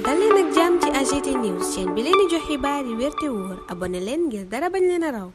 dal leen ak jàmm ci AGT News chaîne bi leen di jox xibaar yi wér te wóor abonné leen ngir dara bañ leen a raw.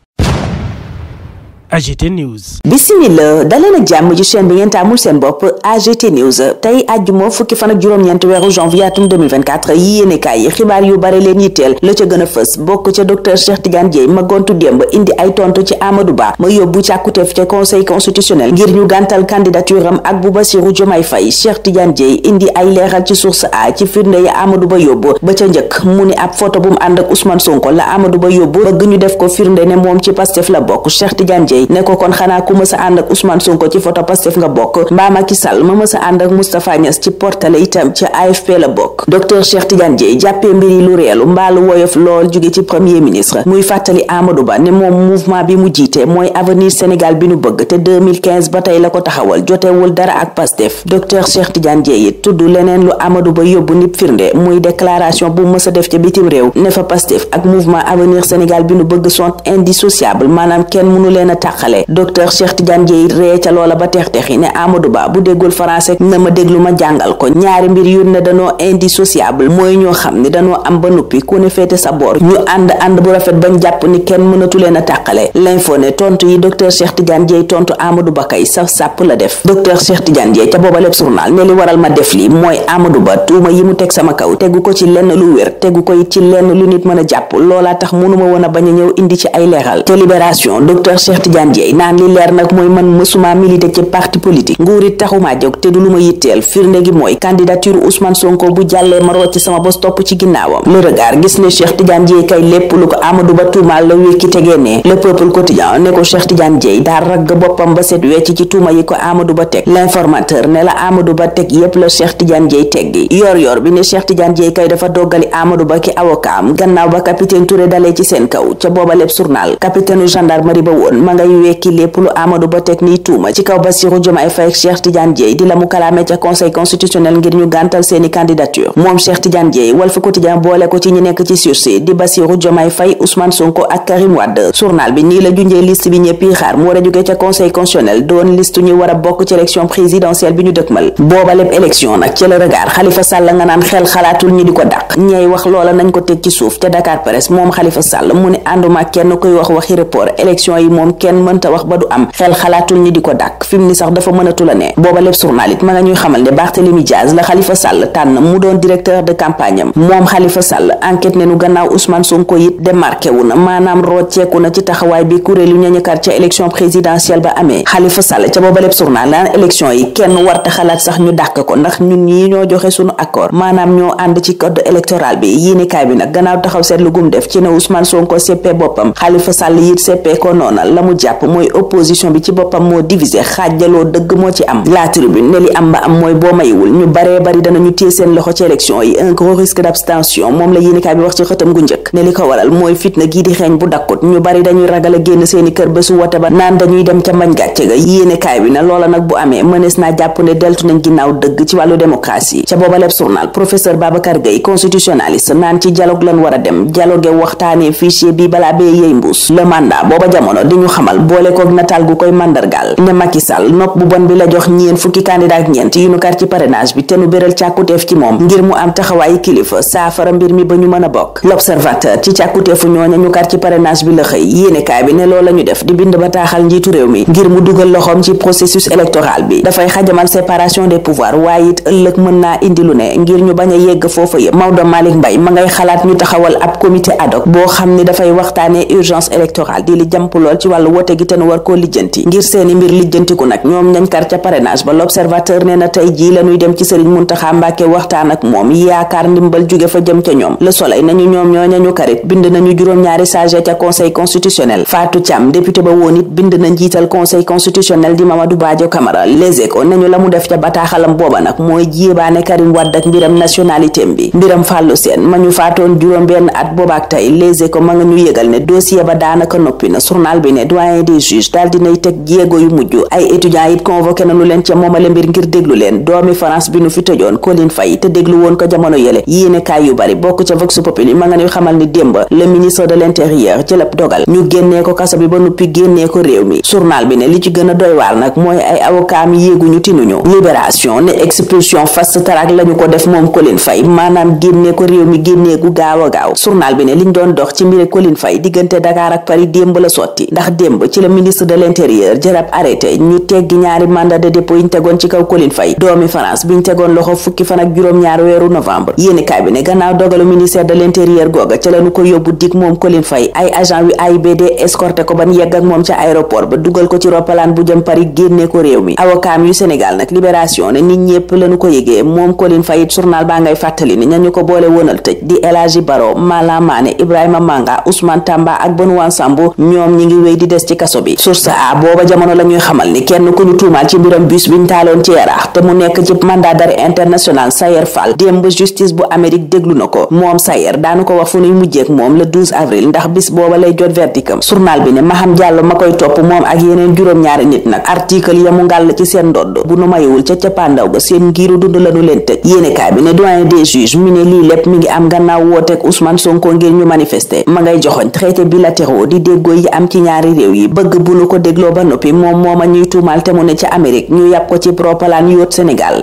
AGT News. Bismillah daleen ak jàmm ci chaîne bi ngeen taamul seen bopp AGT News tey àjjuma fukki fan ak juróom-ñeent weeru janvier atum 2024 yi yéenekaay yi xibaar yu bare leen yitteel la ca gën a fës bokk ca docteur Cheikh Tidiane Dièye ma gontu démb indi ay tontu ci Amadou Ba ma yóbbu càkkuteef ca conseil constitutionnel ngir ñu gàntal candidature am ak bu Bassirou Diomaye Faye. Cheikh Tidiane Dièye indi ay leeral ci source a ci firnde ya Amadou Ba yóbbu ba ca njëkk mu ni ab photo bu mu ànd ak Ousmane Sonko la Amadou Ba yóbbu bëgg ñu def ko firnde ne moom ci Pastef la bokk. Cheikh Tidiane Dièye ne ko kon xanaa ku mësa ànd ak Ousmane Sonko ci photo Pastef nga bokk mbaa Macky Sall ma mësa ànd ak Moustapha Niass ci portale itam ci AFP la bokk. docteur Cheikh Tidiane Dièye jàppee mbiri lu reelu mbaalu woyof lool jóge ci premier ministre muy fàttali Amadou Ba ne moom mouvement bi mu jiite mooy avenir Sénégal bi nu bëgg te 2015 ba tey la ko taxawal jotewul dara ak Pastef. docteur Cheikh Tidiane Dièye tudd leneen lu Amadou Ba yóbbu nit firnde muy déclaration bu mësa def ca bitim réew ne fa Pastef ak mouvement avenir Sénégal bi nu bëgg sont indissociables maanaam kenn mënu leen a tàqale. docteur Cheikh Tidiane Dièye ree ca loola ba tex-texi ne Amadou Ba bu déggul français na ma déglu ma jàngal ko ñaari mbir yu ne danoo indissociable mooy ñoo xam ne danoo am ba nuppi ku ne féete sa boor ñu ànd bu rafet bañ jàpp ni kenn mënatu leen a tàqale. l'info ne tontu yi docteur Cheikh Tidiane Dièye tontu Amadou Ba kay saf sàpp la def. docteur Cheikh Tidiane Dièye ca booba lépp journal ne li waral ma def li mooy Amadou Ba tuuma yi mu teg sama kaw tegu ko ci lenn lu wér tegu ko it ci lenn lu nit mën a jàpp loolaa tax mënuma woon a bañ a ñëw indi ci ay leeral. te libération docteur Cheikh Tidiane Dièye naan li leer nag mooy man mësuma milité ci parti politique nguur it taxumaa jóg te du lu ma yitteel firnde gi mooy candidature Ousmane Sonko bu jàllee ma rocc sama bos topp ci ginnaawam. le regard gis ne Cheikh Tidiane Dièye kay lépp lu ko Amadou Ba tuumaal la wékki tegee ne. le peuple quotidien ne ko Cheikh Tidiane Dièye daa ragg boppam ba set wecc ci tuuma yi ko Amadou Ba teg. l'informateur ne la Amadou Ba teg yépp la Cheikh Tidiane Dièye teggi yor bi ne Cheikh Tidiane Dièye kay dafa doggali Amadou Ba ki avocat am gannaaw ba capitaine Touré dalee ci seen kaw ca booba lépp journal capitaine gendarmerie ba woon ma ngay wekki lépp lu Amadou Ba teg ni tuuma ci kaw Bassirou Diomaye Faye ak Cheikh Tidiane Dièye di la mu kalaame ca conseil constitutionnel ngir ñu gàntal seeni candidature. moom Cheikh Tidiane Dièye Walf Quotidien boole ko ci ñi nekk ci sursis di Bassirou Diomaye Faye Ousmane Sonko ak Karim Wade. journal bi nii la junjee liste bi ñëpp yi xaar mu war a jóge ca conseil constitutionnel doon liste ñu war a bokk ci élection présidentielle bi ñu dëkkmal. booba lépp élection nag ci le regard Khalifa Sall nga naan xel xalaatul ñi di ko dàq ñey wax loola nañ ko teg ci suuf te Dakar Presse moom Khalifa Sall mu ne ànduma kenn koy wax waxi report élection yi moom kenn mënta wax ba du am xel xalaatul ñi di ko dàq fi mu ni sax dafa mënatu la ne. booba lépp journal it ma nga ñuy xamal ne Barthélémy Diaz la Khalifa Sall tànn mu doon directeur de campagne am moom Khalifa Sall enquête ne nu gannaaw Ousmane Sonko it démarqué wu na maanaam rocceeku na ci taxawaay bi kuréelu ñañakar ca élection présidentielle ba amee. Khalifa Sall ca booba lépp journal naan élection yi kenn warta xalaat sax ñu dàq ko ndax ñun ñii ñoo joxe sunu accord maanaam ñoo ànd ci code électoral bi yéenekaay bi nag gannaaw taxaw seetlu gum def ci ne Ousmane Sonko seppee boppam Khalifa Sall it seppee ko noona la mu jàpp mooy opposition bi ci boppam moo divisé xaajaloo dëgg moo ci am. La Tribune ne li am ba am mooy boo mayiwul ñu baree bari danañu téye seen loxo ci élection yi un gros risque d'abstention moom la yéenekaay bi wax ci xëtam gu njëkk ne li ko waral mooy fitna gii di xeeñ bu dakkut ñu bari dañuy ragal a génn seeni kër ba su wote ba naan dañuy dem ca mbañ gàcce ga yéenekaay bi ne loola nag bu amee mënees naa jàpp ne deltu nañ ginnaaw dëgg ci wàllu démocratie. ca booba lépp journal professeur Babacar Gueye constitutionnaliste naan ci dialogue lan war a dem dialogue waxtaanee fichier bi balaa bee yey mbuus. le mandat booba jamono di ñu xamal boole koog nataal gu koy mandargaal ne Macky Sall nopp bu bon bi la jox ñeen fukki candidat ak ñeent yu nu kar ci parrainage bi te nu béral càkkuteef ci moom ngir mu am taxawaayu kilifa saafara mbir mi ba ñu mën a bokk. l'observateur ci càkkuteefu ñooña ñu kar ci parrainage bi la xëy yéenekaay bi ne loolu la ñu def di bind bataaxal njiitu réew mi ngir mu dugal loxoom ci processus électoral bi dafay xajamal séparation des pouvoirs waaye it ëllëg mën naa indi lu ne ngir ñu bañ a yegg foofa yëpp. Maodo Malick Mbaye ma ngay xalaat ñu taxawal ab comité ad hoc boo xam ni dafay waxtaanee urgence électorale di li jàmp lool ci wàllu wote gi te nu war koo lijjanti ngir seeni mbir lijjantiku nag ñoom ñañ kar ca parrainage ba. l'observateur nee na tey jii la ñuy dem ci Serigne Mountakha Mbacké waxtaan ak moom yaakaar ndimbal jóge fa jëm ca ñoom. le soleil nañu ñoom ñooña ñu karit bind nañu juróom-ñaari sage ca conseil constitutionnel. Fatou Thiam député ba woon it bind na njiital conseil constitutionnel di Mamadou Badio Camara. Les Échos nañu la mu def ca bataaxalam booba nag mooy jéebaane Karim Wade ak mbiram nationalité bi mbiram Fallou Sène ma ñu faatoon juróom benn at boobaak tey. Les Échos ma nga ñu yëgal ne dossier ba daanaka noppi na journal bi ne doyen doyen des juges daal dinay teg jéego yu mujj. ay étudiants it convoqué nañu leen ca moomale mbir ngir déglu leen. doomi France bi nu fi tëjoon Colline Faye te déglu woon ko jamono yële yéene kaay yu bari bokk ca Vox Populi ma nga ñuy xamal ni démb le ministre de l'intérieur jëlab dogal ñu génnee ko kaso bi ba nuppi génnee ko réew mi. journal bi ne li ci gën a doy waar nag mooy ay avocat mi yéeguñu tinuñu. libération ne expulsion fast track lañu ko def moom Colline Faye maanaam génnee ko réew mi génnee gu gaaw a gaaw. journal bi ne liñ doon dox ci mbiri Colline Faye diggante Dakar ak Paris démb la sotti ndax démb ci la ministre de l'intérieur jëlab arrêté ñu teggi ñaari mandat de dépôt yiñ tegoon ci kaw Colline Faye doomi France biñ tegoon loxo fukki fan ak juróom-ñaar weeru novembre. yéenekaay bi ne gannaaw dogalu ministère de l'intérieur googa ca lañu ko yóbbu dig moom Colline Faye ay agent wi AIBD escorté ko ban yegg ak moom ca aéroport ba dugal ko ci roppalaan bu jëm Paris génne ko réew mi. avocat yu Sénégal nag libération ne nit ñépp lañu ko yëgee moom Colline Faye journal baa ngay fàttali ni ñañu ko boole woonal tëj di El Hadji Baro Malam Mané Ibrahima Manga Ousmane Tamba ak Benoît Sambou ñoom ñi ngi wéy di des ci kaso bi. source a booba jamono la ñuy xamal ni kenn ku ñu tuumaal ci mbiram bus biñ taaloon ci Yaraax te mu nekk ci mandat d'arrêt international Sayer Fall démb justice bu Amérique déglu na ko moom Sayer daanu ko wax fu nuy mujjeek moom le 12 avril ndax bis booba lay jot verdictam. journal bi ne Maham Diallo ma koy topp moom ak yeneen juróom-ñaari nit nag article ya mu ngàll ci seen ndodd bu nu mayewul ca cappaandaw ga seen ngiiru dund lañu leen tëj. yéenekaay bi ne doyen des juges mi ne lii lépp mi ngi am gannaaw wooteek Ousmane Sonko ngir ñu manifester ma ngay joxoñ traité bilatéraux di déggoo yi am ci ñaari réew yi bëgg bu nu ko dégloo ba noppi moom mooma ñuy tuumaal te mu ne ca Amérique ñu yàpp ko ci propalaan yóot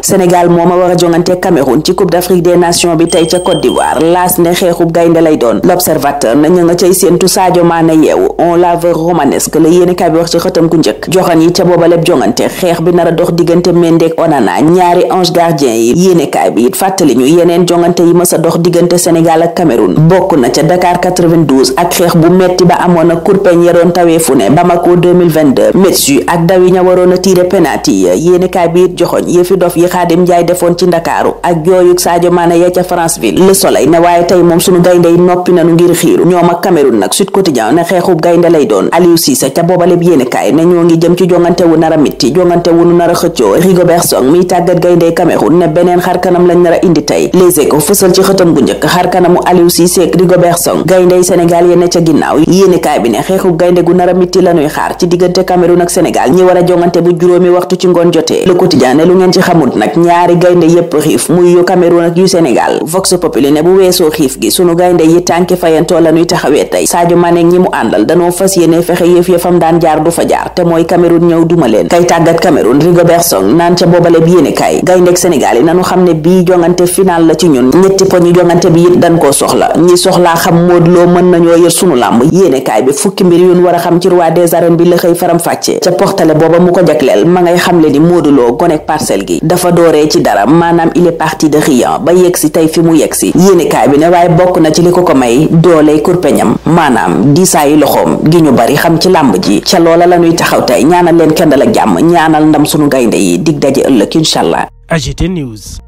Sénégal mooma war a jongante Cameroun ci Coupe d'Afrique des Nations bi tey ca Côte d'Ivoire laas ne xeexub gaynde lay doon. L'Observateur na ñu nga cay séentu Sadio Mané yeewu on la veut romanesque la yéenekaay bi wax ci xëtam ku njëkk joxan yi ca booba lépp jongante xeex bi nar a dox diggante Mendy ak Onana ñaari ange gardien yi. yéenekaay bi it fàttali ñu yeneen jongante yi mës a dox diggante Sénégal ak Cameroun bokk na ca Dakar 92 ak xeex bu metti ba amoon na kurpeñ ya doon tawee fu ne Bamako 2022 Metsu ak daw yi ña waroon a tiire penalty yi. yéenekaay bi it joxoñ yëfi dof yi Xaadim Njaay defoon ci Ndakaaru ak jooyuk Sadio Mané ya ca Franceville. Le Soleil ne waaye tey moom sunu gaynde yi noppi nanu ngir xiiru ñoom ak Cameroun nag. Sud Quotidien ne xeexub gaynde lay doon. Aliou Cissé ca boobaleb yéenekaay ne ñoo ngi jëm ci jongante wu nar a mitti jongante wu nu nar a xëccoo. Rigobert Song miy tàggat gaynde Cameroun ne beneen xarkanam lañ nar a indi tey. Les Échos fësal ci xëtam gu njëkk xarkanamu Aliou Cissé ak Rigobert Song gayndey Sénégal ya ne ca ginnaaw. yéenekaay bi ne xeexub gaynde gu nar a mitti lañuy xaar ci diggante Cameroun ak Sénégal ñi war a jongante bu juróomi waxtu ci ngoon jotee. Le Quotidien ne lu ngeen ci xamut nag ñaari gaynde yépp xiif muy yu Cameroun ak yu Sénégal. Vox Populi ne bu weesoo xiif gi sunu gaynde yi tànki fayantoo lañuy taxawee tey. Sadio Mané ñi mu àndal danoo fas yéene fexe yëf ya fam daan jaar du fa jaar te mooy Cameroun ñëw duma leen. kay tàggat Cameroun Rigobert Song naan ca boobale bi yéenekaay gayndeek Sénégal yi nanu xam ne bii jongante final la ci ñun ñetti poñu jongante bi it dañ koo soxla ñi soxlaa xam Modou Lo mën nañoo yër sunu làmb. yéenekaay bi fukki mbir yun war a xam ci roi des arènes bi la xëy faram fàcce ca portale booba mu ko jagleel ma ngay xamle ni Modou Lo gonek Parcelles gi dafa dooree ci dara maanaam il est parti de rien ba yegsi tey fi mu yegsi. yéenekaay bi ne waaye bokk na ci li ko may dooley kurpeñam maanaam diisaayi loxoom gi ñu bari xam ci làmb ji ca loola la ñuy taxaw tey ñaanal leen kendal ak jàmm ñaanal ndam sunu gaynde yi dig daje ëllëg incha allah. AGT News.